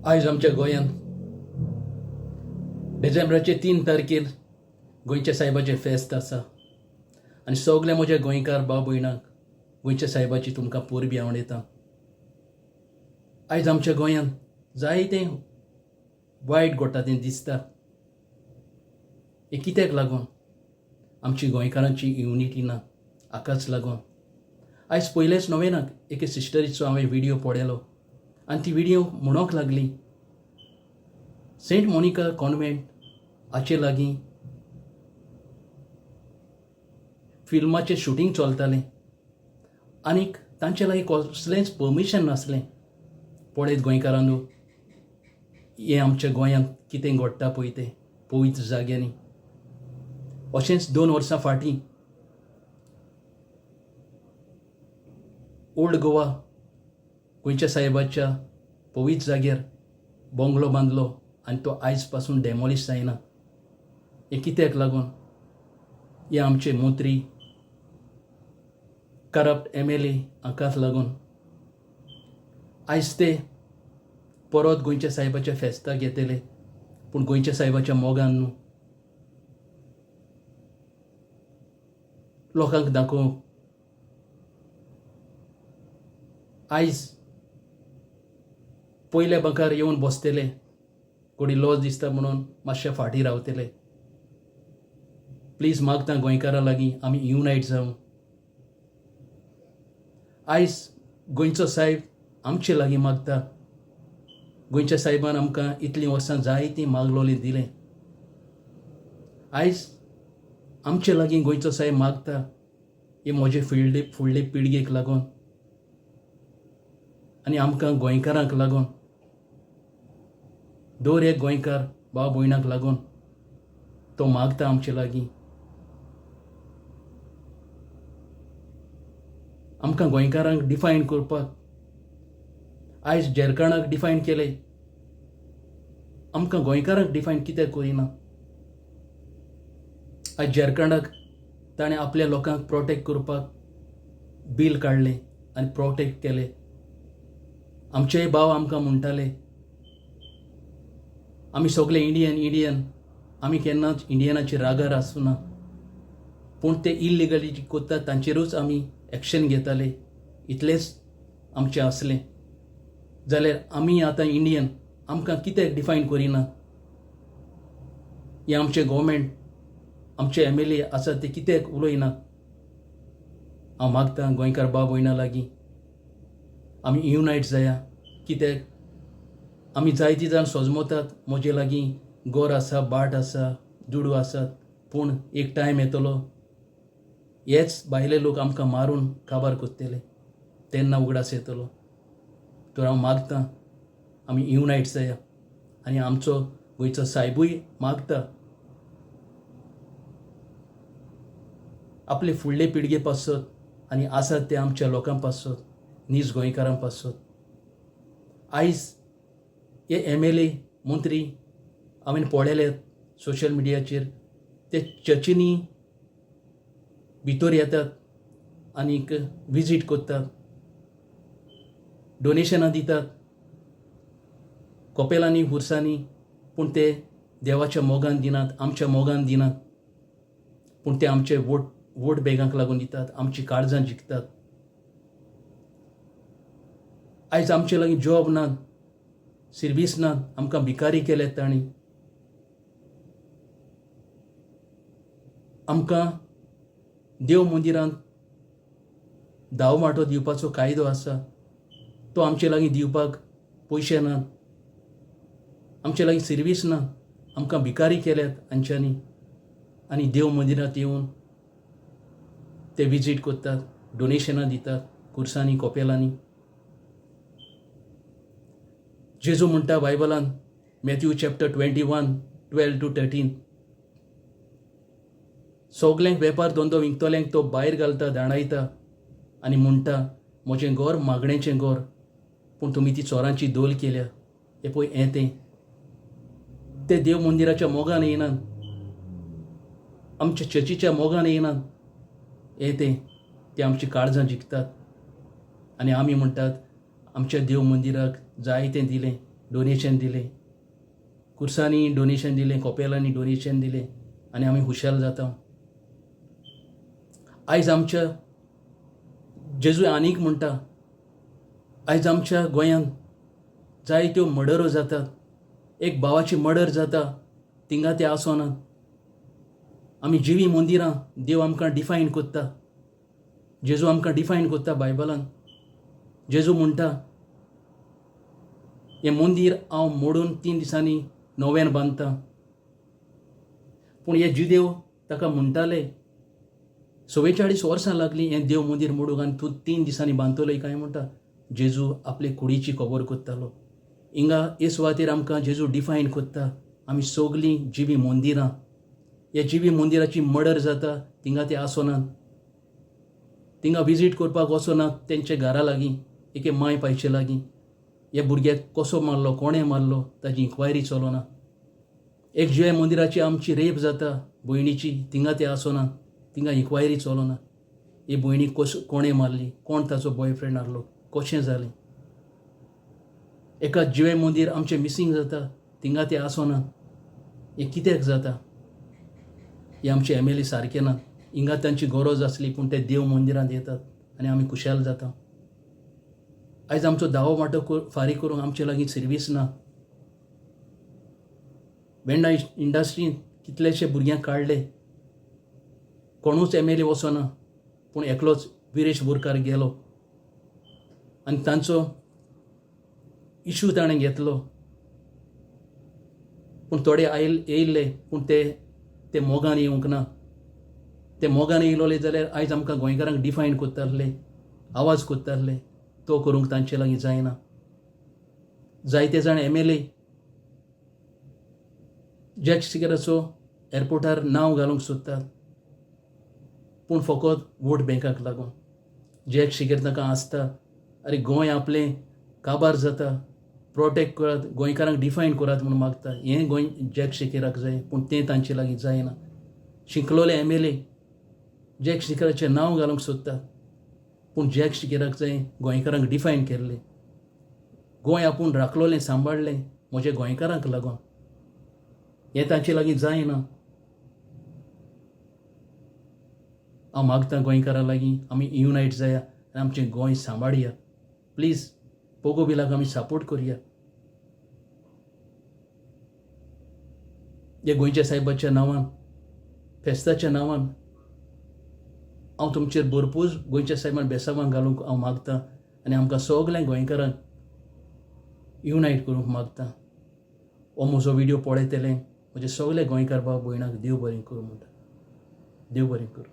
आयज आमच्या गोंयांत डिसेंबराचे 3 तारखेर गोंयच्या सायबाचें फेस्त आसा आनी सगळे म्हज्या गोंयकार भाव भयणांक गोंयच्या सायबाची तुमकां परबी आवडयता. आयज आमच्या गोंयांत जायतें वायट घडटा तें दिसता. हें कित्याक लागून? आमची गोंयकारांची युनिटी ना हाकाच लागून. आयज पयलेच नोवेनाक एके सिस्टरीचो हांवें व्हिडियो पळयलो आनी ती व्हिडियो म्हणूंक लागली, सेंट मोनिका कॉन्वेंट हाचे लागीं फिल्माचें शुटींग चलतालें आनीक तांचे लागीं कसलेंच परमिशन नासलें. पळयत गोंयकारांनो, हें आमच्या गोंयांत कितें घडटा पळय तें पवित्र जाग्यांनी. अशेंच 2 वर्सां फाटीं ओल्ड गोवा गोंयच्या साहेबाच्या पवित्र जाग्यार बंगलो बांदलो आनी तो आयज पासून डेमोलिश जायना. हें कित्याक लागून? हे आमचे मंत्री, करप्ट MLA हांकांच लागून. आयज ते परत गोंयच्या साहेबाच्या फेस्ताक येतले, पूण गोंयच्या साहेबाच्या मोगान न्हू. लोकांक दाखोवंक आयज पयल्या बांकार येवन बसतले, कोणी लॉज दिसता म्हणून मातशे फाटीं रावतले. प्लीज मागता गोंयकारां लागीं आमी युनायट जावं. आयज गोंयचो सायब आमचे लागीं मागता. गोंयच्या सायबान आमकां इतलीं वर्सां जायतीं मागलोलीं दिलें. आयज आमचे लागीं गोंयचो सायब मागता हे म्हजे फुडले पिळगेक लागून आनी आमकां गोंयकारांक लागून, दर एक गोंयकार भाव भयणाक लागून तो मागता आमचे लागीं. आमकां गोंयकारांक डिफायन करपाक आयज झारखंडाक डिफायन केले, आमकां गोंयकारांक डिफायन कित्याक करिना? आयज झारखंडाक ताणें आपल्या लोकांक प्रोटेक्ट करपाक बील काडलें आनी प्रोटेक्ट केले. आमचेय भाव आमकां म्हणटाले आमी सगळे इंडियन इंडियन, आमी केन्नाच इंडियनाचे रागार आसुना, पूण ते इल्लिगली जी करतात तांचेरूच आमी एक्शन घेताले, इतलेंच आमचें आसलें. जाल्यार आमी आतां इंडियन, आमकां कित्याक डिफायन करिना? हें आमचें गव्हर्मेंट, आमचे MLA आसा ते कित्याक उलयना? हांव मागतां गोंयकार भाव भयणां लागीं आमी युनायट जाया. कित्याक आमी जायतीं जाण सोजमतात म्हजे लागीं गोर आसा, बाट आसा, दुडू आसात, पूण एक टायम येतलो हेच भायले लोक आमकां मारून काबार करतले, तेन्ना उगडास येतलो. तर हांव मागतां आमी युनायट जाया आनी आमचो गोंयचो सायबूय मागता आपले फुडले पिळगे पासत आनी आसात ते आमच्या लोकां पासत, नीज गोंयकारां पासत. आयज हे MLA मंत्री हांवें पळयले सोशल मिडियाचेर, ते चर्चींनी भितर येतात आनीक विजीट करतात, डोनेशनां दितात कपेलांनी, खुर्सांनी, पूण ते देवाच्या मोगान दिनात, आमच्या मोगान दिनात, पूण ते आमचे वोट बँकांक लागून दितात, आमची काळजां जिखतात. आयज आमचे लागीं जॉब ना, सिर्वीस ना, आमकां भिकारी केल्यात तांणी. आमकां देव मंदिरांत धाव वांटो दिवपाचो कायदो आसा, तो आमचे लागीं दिवपाक पयशे नात, आमचे लागीं सिर्वीस ना, आमकां भिकारी केल्यात हांच्यांनी. आनी देव मंदिरांत येवन ते विजीट करतात, डोनेशनां दितात खुर्सांनी, कोपेलांनी. जेजू म्हणटा बायबलान, मॅथ्यू चॅप्टर 21 12 to 13, सगल्यांक वेपार धंदो विकतल्यांक तो भायर घालता, दाणायता आनी म्हणटा म्हजें घर मागणेचें घर, पूण तुमी ती चोरांची दोल केल्या. हें पळय हें तें ते देव मंदिराच्या मोगान येनात, आमच्या चर्चीच्या मोगान येनात, हें तें ते आमची काळजां जिखतात. आनी आमी म्हणटात आमच्या देव मंदिराक जायतें दिलें, डोनेशन दिलें, कुर्सांनी डोनेशन दिलें, कोपेलांनी डोनेशन दिलें आनी आमी हुशार जाता. आयज आमच्या जेजू आनीक म्हणटा, आयज आमच्या गोंयांत जायत्यो मर्डरो जातात. एक भावाची मर्डर जाता, थिंगा ते आसोनात. आमी जिवी मंदिरां, देव आमकां डिफायन कोत्ता, जेजू आमकां डिफायन कोत्ता बायबलान. जेजू म्हणटा, हें मंदीर हांव मोडून 3 दिसांनी नव्यान बांदता. पूण हे जुदेव ताका म्हणटाले, 44 वर्सां लागलीं हें देव मंदीर मोडूंक आनी तूं 3 दिसांनी बांदतलोय काय म्हणटा. जेजू आपले कुडीची खबर कोत्तालो. हिंगा हे सुवातेर आमकां जेजू डिफायन कोत्ता, आमी सगलीं जिवी मंदिरां. ह्या जिवी मंदिराची मर्डर जाता, थिंगा ते आसोनात, थिंगा विजीट करपाक वचोनात तेंच्या घरा लागीं, एके माय पायचे लागीं. ह्या भुरग्याक कसो मारलो, कोणें मारलो, ताजी इन्क्वायरी चलोना. एक जिव्या मंदिराची आमची रेप जाता भयणीची, थिंगा ते आसोना, थिंगा इन्क्वायरी चलोना. ही भयणी कसो कोणें मारली, कोण ताचो बॉयफ्रेंड आहलो, कशें जालें. एका जिवें मंदीर आमचें मिसींग जाता, थिंगा ते आसोना. हें कित्याक जाता? हे आमचे एम एल ए सारके ना. हिंगा तांची गरज आसली, पूण ते देव मंदिरांत येतात आनी आमी खुशाल जाता. आयज आमचो दावो वांटो फारीक करूंक आमचे लागीं सर्वीस ना. वेंडा इंडस्ट्रींत कितलेशे भुरग्यांक काडले, कोणूच एम एल ए वचोना, पूण एकलोच विरेश बोरकार गेलो आनी तांचो इशू ताणें घेतलो. पूण थोडे आयल येयल्ले, पूण ते ते मोगान येवंक ना. ते मोगान येयलोले जाल्यार आयज आमकां गोंयकारांक डिफायन कोत्ताले, आवाज कोत्ताले. तो करूंक तांचे लागीं जायना. जायते जाण एम एल ए जॅक सिकेराचो एअरपोर्टार नांव घालूंक सोदतात, पूण फकत वोट बँकाक लागून. जॅक सिकेर तांकां आसता, आरे गोंय आपलें काबार जाता, प्रोटेक्ट करात, गोंयकारांक डिफायन करात म्हूण मागता. हें गोंय जॅक सिकेराक जाय, पूण तें तांचे लागीं जायना. शिकलोले एम एल ए जॅक सिकेराचें नांव घालूंक सोदतात, पूण जॅक सिकेराक जाय गोंयकारांक डिफायन केल्लें गोंय आपूण राखलोलें, सांबाळ्ळें म्हज्या गोंयकारांक लागून. हें तांचे लागीं जायना. हांव मागता गोंयकारां लागीं, आमी युनायट जाया आनी आमचें गोंय सांबाळया. प्लीज पोगो बिलाक आमी सपोर्ट करुया. हे गोंयच्या सायबाच्या नांवान, फेस्ताच्या नांवान हांव तुमचेर भरपूर गोंयच्या सायबान बेसांवां घालूंक हांव मागता आनी आमकां सगळ्या गोंयकारांक युनायट करूंक मागता. हो म्हजो व्हिडियो पळयतले म्हजे सगळे गोंयकार भाव भयणाक देव बरें करूं म्हणटा. देव बरें करूं.